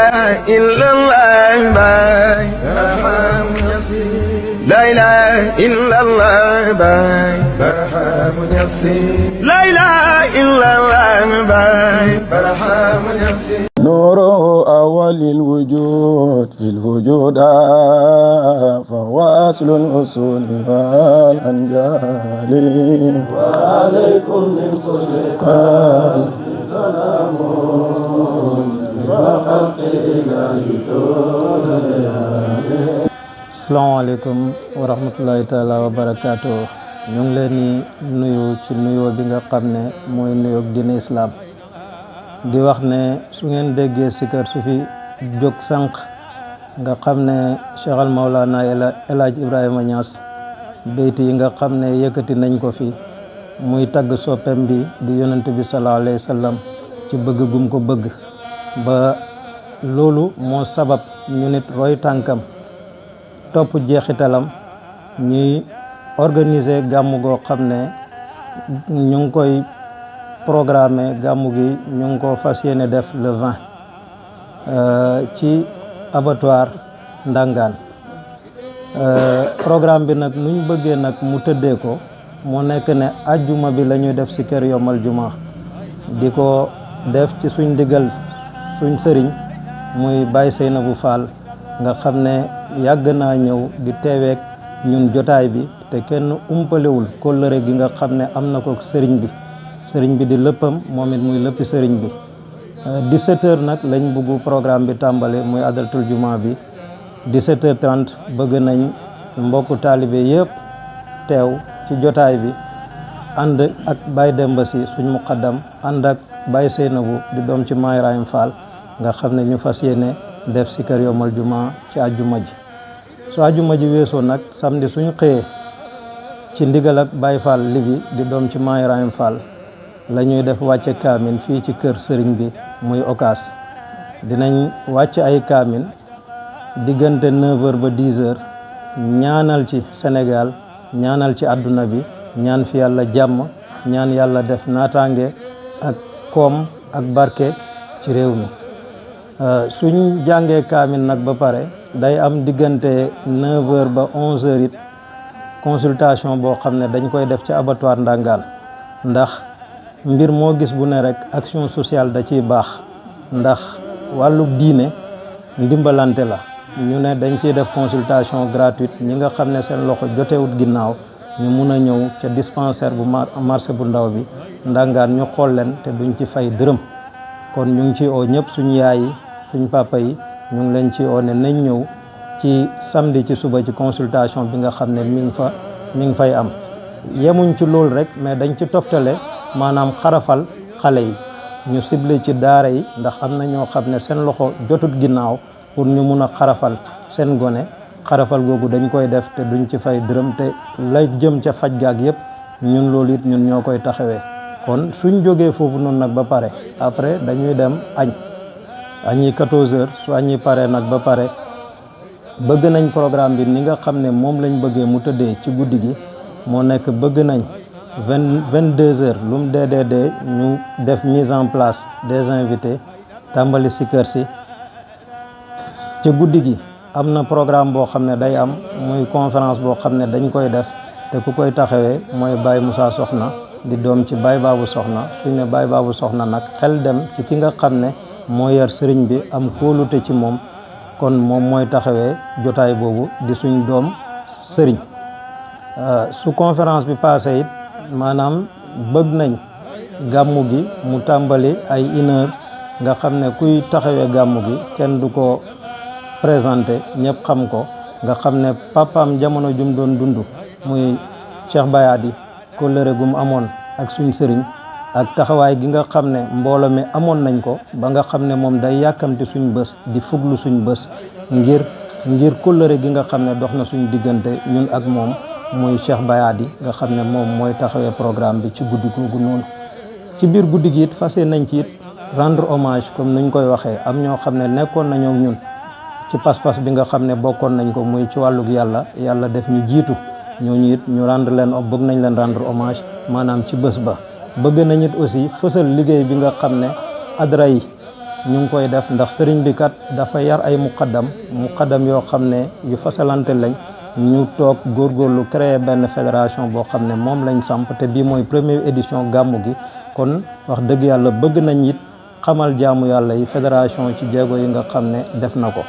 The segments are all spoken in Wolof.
إلا الله باي برحم يسير لا إله إلا الله باي برحم يسير لا إله إلا الله باي برحم يسير نور أول الوجود في الوجود فهو أصل الأصول والأنجال وعليكم من كل قال سلام asalaamaaleykum wa rahmatullahi taala wa barakaatu. ñu ngi leen di nuyu ci nuyoo bi nga xam ne mooy nuyoo diine islam di wax ne su ngeen déggee sikar su fi jóg sànq nga xam ne Cheikh al Maulana El Hadj Ibrahima Niass béyti yi nga xam ne yëkkati nañ ko fi muy tagg soppem bi di yonent bi sallallahu alayhi wa sallam ci bëgg gum ko bëgg ba loolu moo sabab ñu nit roy tànkam topp jeexitalam ñuy organiser gàmmu goo xam ne ñu ngi koy programmer gàmmu gi ñu ngi ko fas yéene def le 20 ci abattoir Ndangaan programme bi nag nuñ bëggee nag mu tëddee ko moo nekk ne ajjuma bi la ñuy def si kër yomal juma di ko def ci suñ ndigal suñ sëriñ muy Baye Seynabou Fall nga xam ne yàgg naa ñëw di teeweek ñun jotaay bi te kenn umpalewul kóllëre gi nga xam ne am na ko sëriñ bi di lëppam moom it muy lëppi sëriñ bi 17h nag lañ bëggu programme bi tàmbale muy adaltul juma bi 17h30 bëgg nañ mbokku taalibe yëpp teew ci jotaay bi ànd ak Baye Demba Si suñ muqaddam ànd ak Baye Seynabou di doom ci Maay Rahim Fall nga xam ne ñu fas yéene def si kër yomal juma ci àjjuma ji su àjjuma ji weesoo nag samedi suñu xëyee ci ndigal ak Baye Fall libi di doom ci Maay Rahim Fall la ñuy def wàcce kaamin fii ci kër sëriñ bi muy Ocass dinañ wàcc ay kaamin diggante 9h ba 10h ñaanal ci Sénégal ñaanal ci àdduna bi ñaan fi yàlla jàmm ñaan yàlla def naataange ak koom ak barke ci réew mi suñ jàngee kaamin nag ba pare day am diggante 9h ba 11h it consultation boo xam ne dañ koy def ci abattoir Ndangaan ndax mbir moo gis bu ne rek action sociale da ciy baax ndax wàllu diine ndimbalante la ñu ne dañ ciy def consultation gratuite ñi nga xam ne seen loxo jotewut ginnaaw ñu mun a ñëw ca dispensaire bu marché bu ndaw bi Ndangaan ñu xool leen te duñ ci fay dërëm kon ñu ngi ci oo ñëpp suñu yaay yi suñ papa yi ñu ngi leen ci oo ne nañ ñëw ci samedi ci suba ci consultation bi nga xam ne mi ngi fay am yemuñ ci loolu rek mais dañ ci toftale maanaam xarafal xale yi ñu ciblé ci daara yi ndax am na ñoo xam ne seen loxo jotut ginnaaw pour ñu mun a xarafal seen gone xarafal googu dañ koy def te duñ ci fay dërëm te la jëm ca faj gaag yëpp ñun loolu it ñun ñoo koy taxawee kon suñ jógee foofu noonu nag ba pare après dañuy dem añi 14h su añi pare nag ba pare bëgg nañ programme bi ni nga xam ne moom lañ bëggee mu tëddee ci guddi gi moo nekk bëgg nañ 22h lu mu dee ñu def mise en place des invités tàmbali si kër si ci guddi gi am na programme boo xam ne day am muy conférence boo xam ne dañ koy def te ku koy taxawee mooy Baye Moussa Soxna di doom ci Baye Babou Soxna suñ ne Baye Babou Soxna nag xel dem ci ki nga xam ne moo yar sëriñ bi am kóolute ci moom kon moom mooy taxawee jotaay boobu di suñ doom sëriñ su conférence bi passé it maanaam bëgg nañ gàmmu gi mu tàmbali ay 1h nga xam ne kuy taxawee gàmmu gi kenn du ko présenté ñëpp xam ko nga xam ne papaam jamono jum doon dund muy Cheikh Bayadi kóllëre gum amoon ak suñ sëriñ ak taxawaay gi nga xam ne mbooloo mi amoon nañ ko ba nga xam ne moom day yàkkamti suñ bës di fuglu suñ bës ngir kóllëre gi nga xam ne dox na suñ diggante ñun ak moom muy Cheikh Bayadi nga xam ne moom mooy taxawee programme bi ci guddi googu noonu ci biir guddi gi it fas nañ ci it rendre hommage comme nuñ koy waxee am ñoo xam ne nekkoon nañoo ñun ci pas-pas bi nga xam ne bokkoon nañ ko muy ci wàllug yàlla def ñu jiitu ñooñu it ñu bëgg nañ leen rendre hommage maanaam ci bés ba bëgg nañ it aussi fësal liggéey bi nga xam ne adra yi ñu ngi koy def ndax sëriñ bi kat dafa yar ay muqaddam yoo xam ne yu fasalante lañ ñu toog góorgóorlu créer benn fédération boo xam ne moom lañ samp te bii mooy première édition gàmmu gi. kon wax dëgg yàlla bëgg nañ it xamal jaamu yàlla yi fédération ci jéego yi nga xam ne def na ko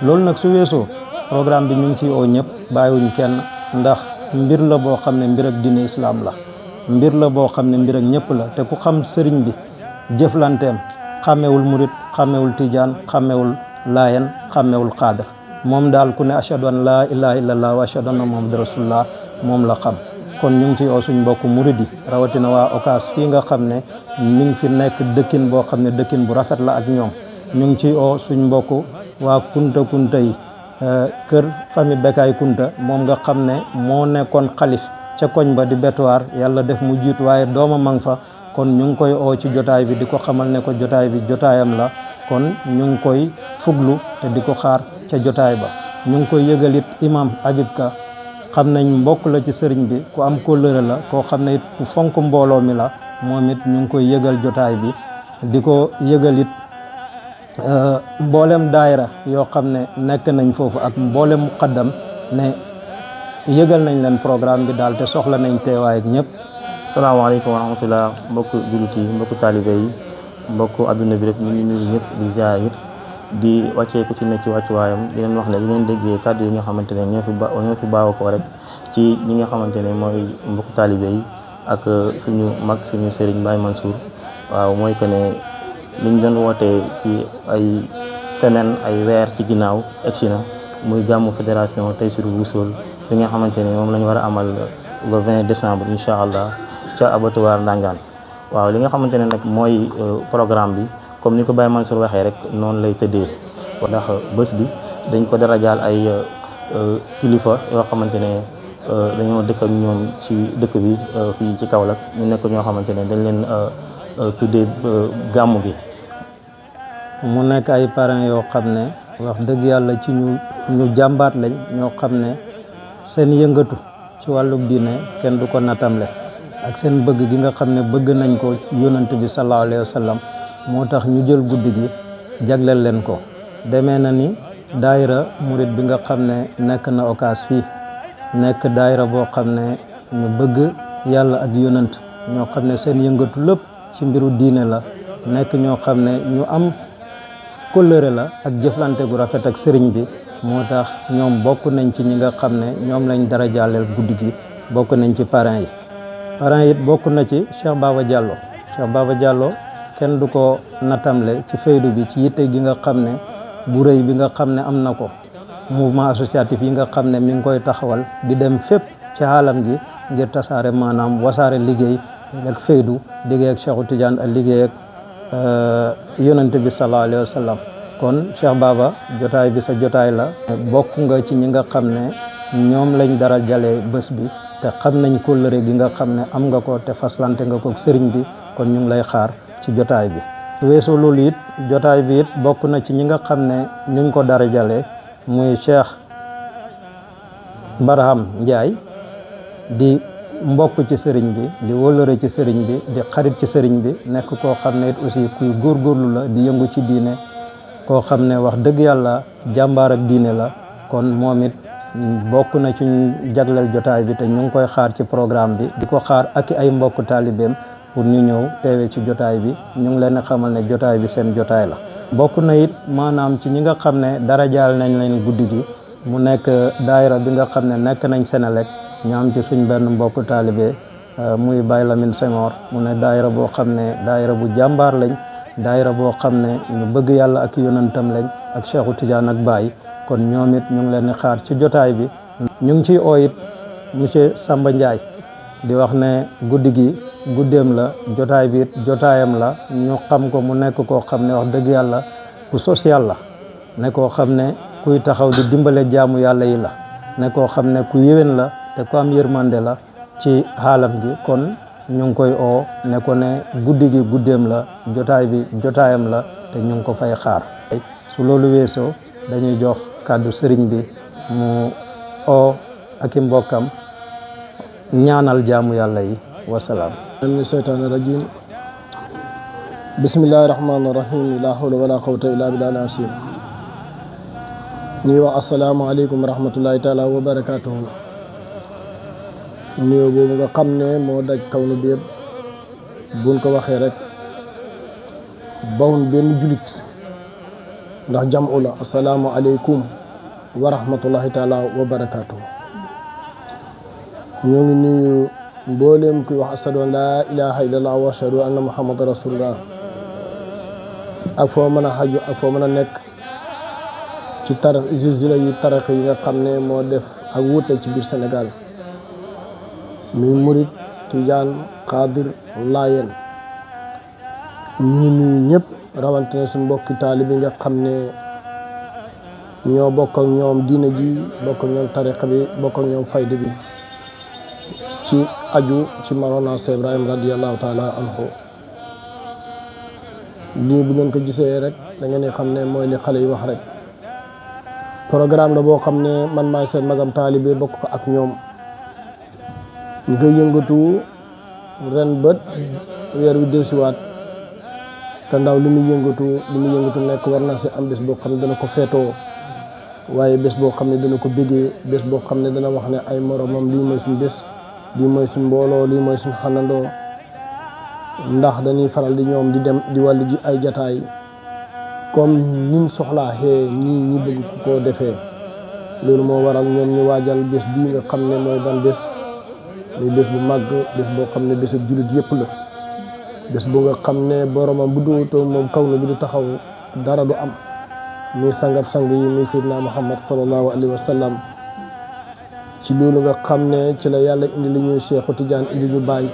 loolu nag su weesoo programme bi ñu ngi ciy oo ñëpp bàyyiwuñ kenn ndax mbir la boo xam ne mbir ak diine islam la mbir la boo xam ne mbir ak ñëpp la te ku xam sëriñ bi jëflanteem xàmmewul murit xàmmewul tijaan xàmmewul laayen xàmmewul xaadar moom daal ku ne ashhadu an laa ilaha illallah wa ashhadu anna muhammadu rasulullah moom la xam kon ñu ngi ci oo suñ mbokk murid yi rawatina waa Ocass fii nga xam ne mi ngi fi nekk dëkkin boo xam ne dëkkin bu rafet la ak ñoom ñu ngi ci oo suñ mbokk waa kunta yi kër famille Bekay Kunta moom nga xam ne moo nekkoon xalif ca koñ ba di bétuwaar yàlla def mu jiit waaye dooma mang fa kon ñu ngi koy oo ci jotaay bi di ko xamal ne ko jotaay bi jotaayam la kon ñu ngi koy fuglu te di ko xaar ca jotaay ba ñu ngi koy yëgalit imam Habib Ka xam nañ mbokk la ci sëriñ bi ku am kóllëre la koo xam ne it ku fonk mbooloo mi la moom it ñu ngi koy yëgal jotaay bi di ko yëgal it mboolem daayira yoo xam ne nekk nañ foofu ak mboolem muqaddam ne yëgal nañ leen programme bi daal te soxla nañ teewaay ak ñëpp. salaamaaleykum wa rahmatulah mbokk jullit yi mbokk taalibe yi mbokk adduna bi rek ñu ngi nuyu ñëpp di ziar ñëpp di wàccee ku ci nekk ci wàccuwaayam di leen wax ne bu ngeen déggee kàddu yi nga xamante ne ñoo fi baaw ko rek ci ñi nga xamante ne mooy mbokk taalibe yi ak suñu mag suñu sëriñ Baye Mansour waaw mooy que ne liñ doon wootee ci ay semaine ay weer ci ginnaaw egsi na muy gàmmu fédération Taysiroul Wousoul li nga xamante ne moom la ñu war a amal le 20 décembre incha allah ca abattoir Ndangaan waaw li nga xamante ne nag mooy programme bi comme ni ko Baye Mansour waxee rek noonu lay tëddee ndax bés bi dañ ko darajaal ay kilifa yoo xamante ne dañoo dëkk ak ñoom ci dëkk bi fii ci Kaolack ñu nekk ñoo xamante ne dañ leen tuddee gàmmu gi. mu nekk ay parents yoo xam ne wax dëgg yàlla ci ñu jàmbaat lañ ñoo xam ne seen yëngatu ci wàllum diine kenn du ko natamle ak seen bëgg gi nga xam ne bëgg nañ ko yonent bi sallallahu alayhi wa sallam moo tax ñu jël guddi gi jagleel leen ko demee na ni daayira murit bi nga xam ne nekk na Ocass fii nekk daayira boo xam ne ñu bëgg yàlla ak yonent ñoo xam ne seen yëngatu lépp ci mbiru diine la nekk ñoo xam ne ñu am kóllëre la ak jëflante gu rafet ak sëriñ bi moo tax ñoom bokk nañ ci ñi nga xam ne ñoom lañ dara jàlleel guddi gi bokk nañ ci parents yi bokk na ci Cheikh Baba Diallo kenn du ko natamle ci faydu bi ci yitte gi nga xam ne bu rëy bi nga xam ne am na ko mouvement associatif yi nga xam ne mi ngi koy taxawal di dem fépp ci xaalam gi ngir tasaare maanaam wasaare liggéey ak faydu liggéey ak Cheikhu Tidiane ak liggéey ak yonente bi sallallahu alayhi wa sallam kon Cheikh Baba jotaay bi sa jotaay la bokk nga ci ñi nga xam ne ñoom lañ dara jalee bés bi te xam nañ kóllëre gi nga xam ne am nga ko te faslante nga ko sëriñ bi kon ñu ngi lay xaar ci jotaay bi weesoo loolu it jotaay bi it bokk na ci ñi nga xam ne ñu ko dara jalee muy Cheikh Barham Ndiaye di mbokk ci sëriñ bi di wóllëre ci sëriñ bi di xarit ci sëriñ bi nekk koo xam ne it aussi kuy góorgóorlu la di yëngu ci diine koo xam ne wax dëgg yàlla jàmbaar ak diine la kon moom it bokk na ci ñu jagleel jotaay bi te ñu ngi koy xaar ci programme bi di ko xaar ak ay mbokk taalibeem pour ñu ñëw teewee ci jotaay bi ñu ngi leen a xamal ne jotaay bi seen jotaay la bokk na it maanaam ci ñi nga xam ne dara jaal nañ leen guddi gi mu nekk daayira bi nga xam ne nekk nañ Senelec ñu am ci suñ benn mbokk taalibe muy Baye Lamine Senghor mu ne daayira boo xam ne daayira bu jàmbaar lañ daayira boo xam ne ñu bëgg yàlla ak yonentam lañ ak Cheikhu Tidiane ak Baye kon ñoom it ñu ngi leen di xaar ci jotaay bi ñu ngi ciy oo it monsieur Samba Ndiaye di wax ne guddi gi guddeem la jotaay bi it jotaayam la ñu xam ko mu nekk koo xam ne wax dëgg yàlla ku social la ne koo xam ne kuy taxaw di dimbale jaamu yàlla yi la ne koo xam ne ku yéwén la te ku am yërmande la ci xaalam gi kon ñu ngi koy oo ne ko ne guddi gi guddeem la jotaay bi jotaayam la te ñu ngi ko fay xaar su loolu weesoo dañuy jox kàddu sëriñ bi mu oo ak i mbokkam ñaanal jaamu yàlla yi wasalaam. min seytaani rajim bismillahi rahmaani rahim la hawla wala quwwata illa billahi al-azim. ñuy wax asalaamaaleykum wa rahmatullahi taala wa barakaatuhu. nuyoo boobu nga xam ne moo daj kaw nu bi yëpp buñ ko waxee rek bawun benn julit ndax jam'u la asalaamaaleykum wa rahmatullahi taala wa barakaatuhu. ñoo ngi nuyu mbooleem kuy wax ashadu an laa ilaha illallah wa ashadu anna muhammadan rasulullah ak foo mën a xaju ak foo mën a nekk ci tarix zilzila yu tarix yi nga xam ne moo def ak wuute ci biir Sénégal muy murit tijaan xaadir laayeen. ñu ngi nuyu ñëpp rawante ne suñu mbokki taalibe nga xam ne ñoo bokk ak ñoom diine ji bokk ak ñoom tariqa bi bokk ak ñoom fayda bi ci aju ci Mawlana Cheikh Ibrahim radiyallahu taala anhu. lii bu ngeen ko gisee rek da ngeen xam ne mooy li xale yi wax rek programme la boo xam ne man maay seen magam taalibe bokk ko ak ñoom ñu koy yëngatu ren bët weer wi dellusiwaat te ndaw li muy yëngatu nekk war na si am bés boo xam ne dana ko feetoo waaye bés boo xam ne dana ko béggee bés boo xam ne dana wax ne ay moromam lii mooy suñ bés lii mooy suñ mbooloo lii mooy suñ xanandoo ndax dañuy faral di ñoom di dem di wàllu ji ay jataay comme niñ soxlaa xee nii ñi bëgg koo defee. loolu moo waral ñoom ñu waajal bés bii nga xam ne mooy ban bés muy bés bu màgg bés boo xam ne bésu jullit yëpp la bés bu nga xam ne boromam bu duwutoo moom kaw na bi du taxaw dara du am muy sangab sang yi muy Seydina Muhammad sallallahu alayhi wa sallam. ci loolu nga xam ne ci la yàlla indi li ñuy Cheikhu Tidiane indi ñu bàyyi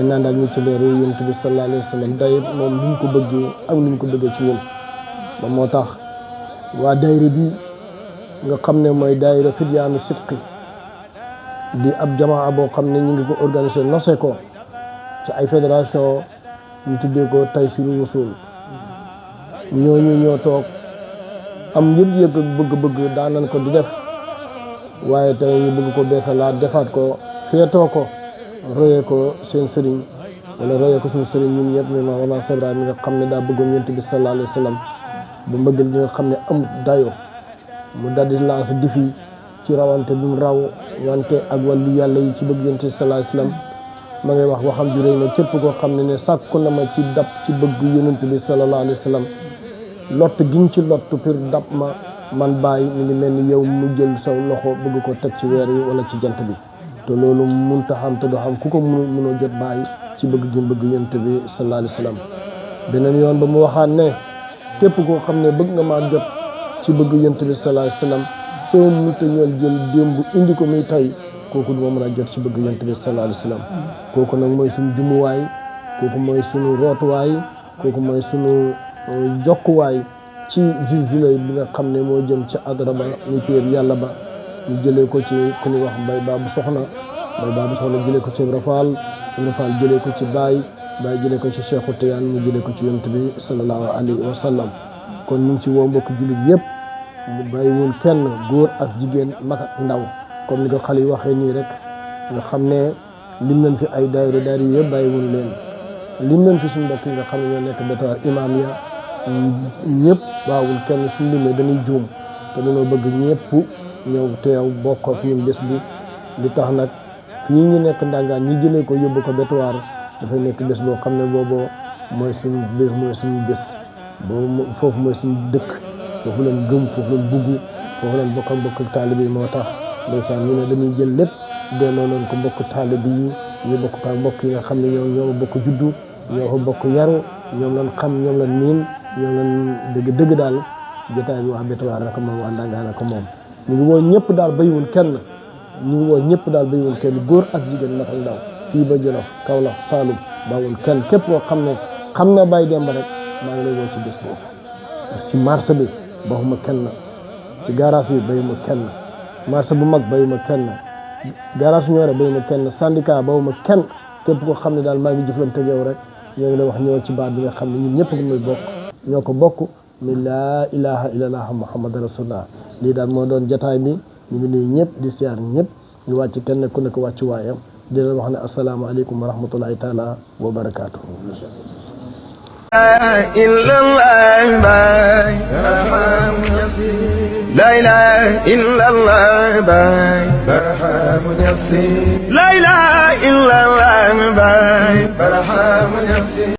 nandal ñu ci leeru Yonent bi sallallahu alayhi wa sallam day moom ni ñu ko bëggee ak ni ñu ko bëggee ci ñun ba moo tax waa daayira bi nga xam ne mooy daayira Fidyaanu Sidqi di ab jamaa boo xam ne ñu ngi ko organisé nosé ko ci ay fédération ñu tuddee ko Taysiru Wusul. ñooñu ñoo toog am yëg-yëg bëgg-bëgg daan nañ ko di def waaye tey ñu bëgg ko beesalaat defaat ko feetoo ko royee ko seen sëriñ wala royee ko suñu sëriñ ñun ñëpp mi Mawlana Cheikh Ibrahim mi nga xam ne daa bëggoon Yonent bi sallallahu alayhi wa sallam bu mbëggal bi nga xam ne amut dayo mu daldi lancé défi ci rawante bi mu raw wante ak wàllu yàlla yi ci bëgg Yonent bi sallallahu alayhi wa sallam ma ngay wax waxam ju réy na képp koo xam ne sàkku na ma ci dab ci bëgg Yonent bi sallallahu alayhi wa sallam lott giñ ci lott pour dab ma man bàyyi mi ngi mel ni yow mu jël saw loxo bëgg ko teg ci weer wi wala ci jant bi te loolu munta xam te du xam ku ko mënoo jot bàyyi ci bëgg gi bëgg Yonent bi sallallahu alayhi wa sallam. beneen yoon ba mu waxaat ne képp koo xam ne bëgg nga maa jot ci bëgg Yonent bi sallallahu alayhi wa sallam soo munta ñool jël démb indi ko muy tey kooku du ma mën a jot ci bëgg Yonent bi sallallahu alayhi wa sallam. kooku nag mooy suñu jumuwaay kooku mooy suñu rootuwaay kooku mooy suñu jokkuwaay ci zilzila bi nga xam ne moo jëm ci adra ba ñu péer yàlla ba ñu jëlee ko ci ku ñuy wax Mbay Baabu Soxna jëlee ko ci Ibra Faal jëlee ko ci Baay jëlee ko ci Cheikhu Tiyaan ñu jëlee ko ci Yonent bi sallallahu alayhi wa sallam. kon ñu ngi ci woo mbokk jullit yëpp mu bàyyiwul kenn góor ak jigéen mag ak ndaw comme ni ko xale yi waxee nii rek nga xam ne lim nañ fi ay daayira yi yëpp bàyyiwul leen lim nañ fi suñu mbokk yi nga xam ne ñoo nekk bétaar imaam ya ñëpp waawul kenn suñu limee dañuy juum te dañoo bëgg ñëpp ñëw teew bokk ak ñun bés bi li tax nag fii ñu nekk ndàngaan ñi jëlee ko yóbbu ko bétuwaar dafay nekk bés boo xam ne booboo mooy suñu bés boobu foofu mooy suñu dëkk foofu leen gëm foofu leen bugg foofu leen bokk ak taalibe yi moo tax ndeysaan ñu ne dañuy jël lépp delloo noonu ko mbokk taalibe yi ñu bokk ko mbokk yi nga xam ne ñoo bokk juddu ñoo ko bokk yaru ñoom lañ xam ñoom lañ miin ñoom lañ dëgg daal jotaay bi wax bétuwaar na ko moom waa ndàngaan na ko moom ñu ngi woo ñëpp daal bayiwul kenn góor ak jigéen mag ak ndaw fii ba Jolof Kaolack Saalum bawul kenn képp koo xam ne xam na Baye Demba rek maa ngi lay woo ci bés boobu ci marché bi baxuma kenn ci garage bi bayuma kenn marché bu mag bayuma kenn garage ñoore bayuma kenn syndicat bawuma kenn képp koo xam ne daal maa ngi jëflante yow rek ñoo ngi lay wax ñëw ci baat bi nga xam ne ñun ñëpp ko muy bokk ñoo ko bokk mi laa ilaha illallah muhammad rasulullah lii daal moo doon jataay bi ñu ngi nuyu ñëpp di siyaar ñëpp ñu wàcc kenn ku nekk wàcc waayam di leen wax ne asalaamaaleykum wa rahmatullahi taala wa barakaatu. إلا الله باي برحم يسير لا إله إلا الله باي برحم يسير لا إله إلا الله باي برحم يسير